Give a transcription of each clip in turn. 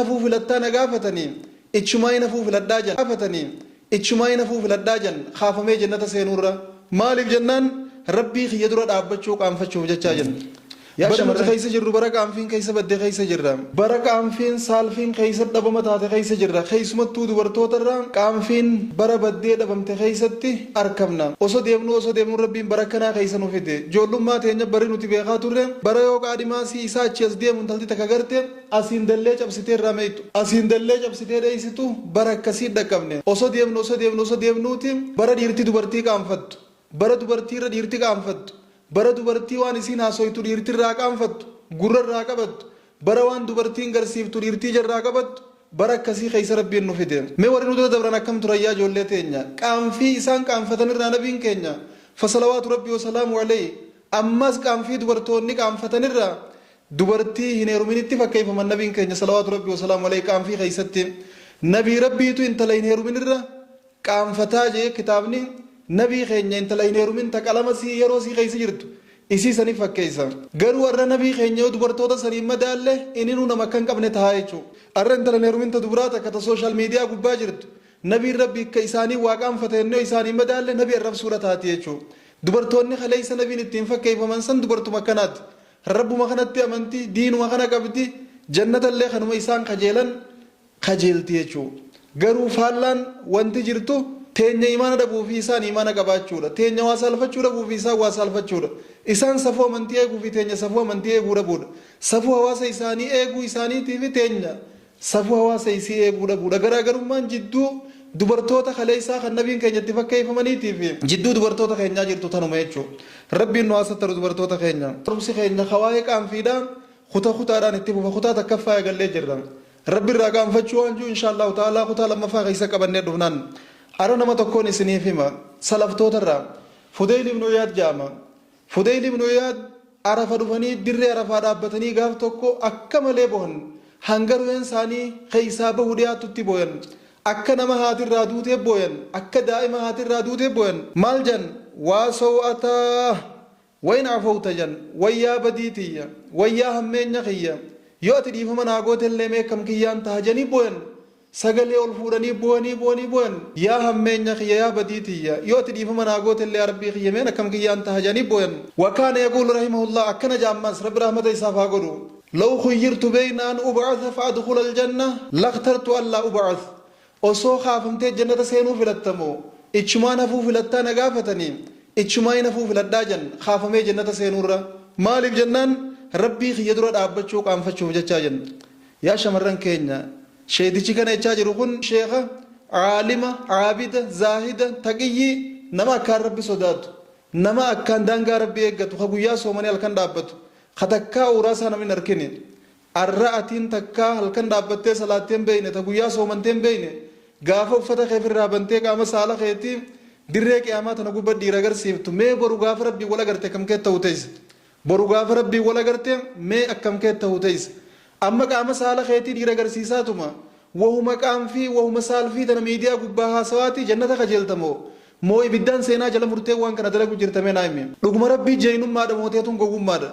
Hafuu filattaa na gaafatanii, ichumaa hafuu filadhaa jan gaafatanii, ichumaa hafuu filadhaa jan kaafamee jannata seenuurra. Maaliif jennaan, Rabbii kiyya dura dhaabbachuu qaanfachuuf jechaa jenna. Bara nuti keessa jirru bara qaanfiin keessa badde keessa jirra. Bara qaanfiin saalfiin keessa dhabama taate keessa jirra. Keessumattuu dubartootarraa qaanfiin bara baddee dhabamte keessatti argamna. Osoo deemnu osoo deemnu Rabbiin bara kanaa keessa nu fide. Ijoollummaa teenya barri nuti beekaa turre, bara yoo qaadhimaa si isaa achi as deemu intalti takka garte asiin dallee cabsitee irraa meeytu. Asiin dallee cabsitee dheeysitu bara akkasii dhaqqabne. Osoo deemnu osoo deemnu osoo deemnuuti bara dhiirti dubartii qaanfattu. Bara dubartii irra dhiirti qaanfattu. Bara dubartii waan isiin haasoytu dhiirti irraa qaanfattu, gurra irraa qabattu, bara waan dubartiin garsiiftu dhiirtii jarraa qabattu, bara akkasii keessa Rabbiin nu fide. Mee warri nu dura dabran akkam turan, yaa ijoollee teenya? Qaanfii isaan qaanfatan irraa nabiin keenya fasalawaatu Rabbii wasalaamu alayhi, ammas qaanfii dubartoonni qaanfatan irraa dubartii hin heeruminitti fakkeeffaman nabiin keenya salawaatu Rabbii wasalaamu alayhi qaanfii keessatti. Nabii Rabbiitu intala hin heeruminirra qaanfataa jee kitaabni. Nabii keenya intala hin heerumin ta qalama sii yeroo sii keessa jirtu isii saniif fakkeessa. Garuu har'a nabii keenya yoo dubartoota saniin madaalle, inni nama akka hin qabne tahaa jechuudha. Har'a intala hin heerumin ta dubaraa takka ta social media gubbaa jirtu, nabiin Rabbi akka isaanii waa qaanfate jennee isaanii madaalle, nabii arrabsuudha taati jechuudha. Dubartoonni kaleessa nabiin ittiin fakkeeffaman san dubartuma akkanaati. Rabbuma kanatti amantii, diinuma kana qabdi, jannatallee kanuma isaan kajeelan kajeelti jechuudha. Garuu faallaan wanti jirtu teenya imaana dhabuu fi isaan imaana qabaachuudha. Teenya waa saalfachuu dhabuu fi isaan waa saalfachuudha. Isaan safuu amantii eeguu fi teenya safuu amantii eeguu dhabuudha. Safuu hawaasa isaanii eeguu isaaniitii fi teenya safuu hawaasa isii eeguu dhabuudha. Garaagarummaan jidduu dubartoota kaleessaa kan nabiin keenya itti fakkeeffamaniitii fi jidduu dubartoota keenyaa jirtu tanuma jechuudha. Rabbiin nu haasattaru dubartoota keenya. Barumsi keenya kawaa'ee qaanfiidha. Kutaa kutaadhaan itti fufa. Kutaa takkaffaa eegallee jirra. Rabbi irraa qaanfachuu waan jiru insha Allahu ta'ala kutaa lammaffaa keessa qabannee dhufnaan. Ara nama tokkoon isiniif hima. Salaftoota irraa. Fudayl ibnu Iyaad jedhama. Fudayl ibnu Iyaad Arafa dhufanii dirree Arafaa dhaabbatanii gaaf tokko akka malee bohan. Hanga ruheen isaanii keessaa bahu dhiyaatutti booyan. Akka nama haatirraa duutee booyan. Akka daa'ima haatirraa duutee booyan. Maal jan? Waa saw'ataa. Wayin afawta jan, wayyaa badii tiyya, wayyaa hammeenya kiyya, yoo ati dhiifama naa gootellee mee akkam kiyyaan taha janii booyan. Sagalee ol fuudhanii booyanii booyanii booyan. Yaa hammeenya kiyya, yaa badii tiyya, yoo ati dhiifama naa gootellee yaa Rabbii kiyya, meen akkam kiyyaan taha janii booyan. Wakaana yaquulu rahimahullah, akkana jaammas, Rabbi rahmata isaaf haa godhu: Law khuyyirtu bayna an ub'atha fa adkhula aljanna lakhtartu an laa ub'ath. Osoo kaafamtee jannata seenuu filattamoo ichumaan hafuu filattaa na gaafatanii, ichumaa hafuu filadhaa jan kaafamee jannata seenuurra. Maaliif jennaan, Rabbii kiyya dura dhaabbachuu qaanfachuuf jechaa jenna. Yaa shamarran keenya, sheetichi kana jechaa jiru kun sheeka caalima, caabida, zaahida, taqiyyii, nama akkaan Rabbi sodaatu, nama akkaan daangaa Rabbi eeggatu, ka guyyaa soomanii halkan dhaabbatu, ka takkaa uuraasaa namni hin argine. Arra atiin takkaa halkan dhaabbattee salaattee hin beeyne, ta guyyaa soomantee hin beeyne, gaafa uffata kee ofirraa bantee qaama saala keetii dirree qiyaamaa tana gubba dhiira agarsiiftu, mee boru gaafa Rabbii wal agarte akkam kee ta'u teessa? Boru gaafa Rabbii wal agarte mee akkam kee ta'u teessa? Amma qaama saala keetii dhiira agarsiisaatuma, wahuma qaanfii, wahuma saalfii tana miidiyaa gubbaa haasawaatii jannata kajeeltamoo moo ibiddaan seenaa jala murtee waan kana dalagu jirtamee naa himi? Dhuguma Rabbii jeeynummaadha mooteetuun gowwummaadha?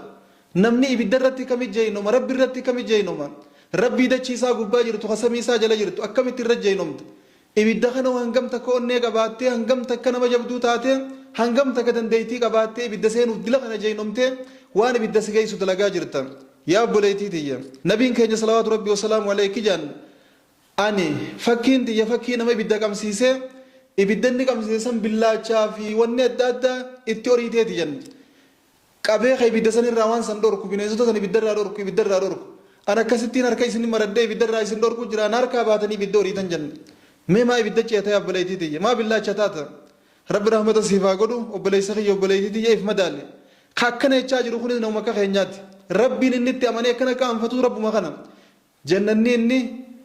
Namni ibidda irratti kami jeeynoma? Rabbi irratti kami jeeynoma? Rabbii dachii isaa gubbaa jirtu, ka samii isaa jala jirtu, akkamitti irra jeeynomta? Ibidda kana hangam takka onnee qabaattee, hangam takka nama jabduu taatee, hangam takka dandeettii qabaattee ibidda seenuuf dila kana jeeynomtee waan ibidda si geessu dalagaa jirta? Yaa obboleettii tiyya, nabiin keenya salawaatu Rabbii wasalaamu alayhi jaan: Ani fakkiin tiyya fakkii nama ibidda qabsiisee, ibidda inni qabsiise san billaachaa fi wanni adda addaa itti oriiteeti jenna. Qabee ka ibidda san irraa waan san dhorku, bineensota san ibidda irraa dhorku, ibidda irraa dhorku. An akkasittiin harka isin maradhee ibidda irraa isin dhorku jira, na harkaa baatanii ibidda horiitan jenna. Mee maa ibidda ceeta, yaa obboleettii tiyya? Maa billaacha taata? Rabbi rahmata siif haa godhu, obboleessa kiyya, obboleettii tiyya, if madaali. Ka akkana jechaa jiru kunis nama akka keenyaati. Rabbiin inni itti amanee akkana qaanfatu Rabbuma kana. Jannanni inni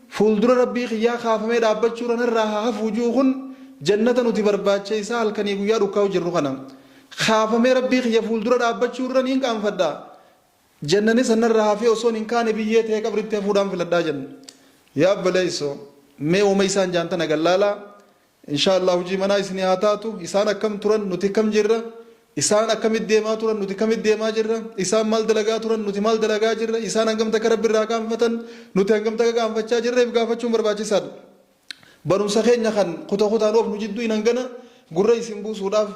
fuuldura Rabbii kiyyaa kaafamee dhaabbachuu irraa haa hafuu jiru kun jannata nuti barbaacha isaa halkanii guyyaa dhukkaa'u jirru kana. Kaafamee Rabbii kiyya fuuldura dhaabbachuu irra niin qaanfadha. Jannani sanarraa hafee osoon hin kaane biyyee ta'ee qabritti hafuudhaan filadhaa jenna. Yaa obboleessoo, mee uuma isaan jaantana gallaalaa. Insha Allah hojii manaa isinii haa taatu. Isaan akkam turan, nuti akkam jirra? Isaan akkamitti deemaa turan, nuti kamitti deemaa jirra? Isaan maal dalagaa turan, nuti maal dalagaa jirra? Isaan hangam takka Rabbi irraa qaanfatan, nuti hangam takka qaanfachaa jirra? If gaafachuun barbaachisaadha. Barumsa keenya kan kuta kutaan oofnu jidduu hin hangana gurra isin buusuudhaaf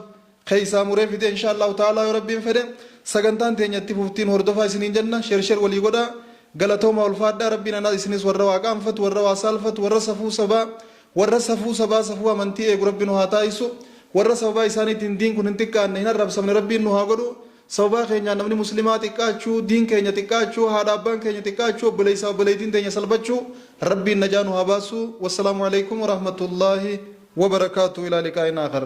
keessaa muree fide. Insha Allahu ta'ala, yoo Rabbiin fedhe sagantaan teenya itti fuftiin hordofaa isiniin jenna. Share share walii godhaa. Galatooma, ulfaadhaa. Rabbiin anaa isinis warra waa qaanfatu, warra waa saalfatu, warra safuu sabaa, warra safuu sabaa, safuu amantii eegu Rabbi nu haa taasisu. Warra sababaa isaaniitiin diin kun hin xiqqaanne, hin arrabsamne Rabbiin nu haa godhu. Sababaa keenyaan namni muslimaa xiqqaachuu, diin keenya xiqqaachuu, haadha abbaan keenya xiqqaachuu, obboleessaa obboleettiin teenya salphachuu Rabbiin najaa nu haa baasu. Wassalaamu alaikum warahmatullaahi wabarakaatu. Ilaa liqaa'in aakhar.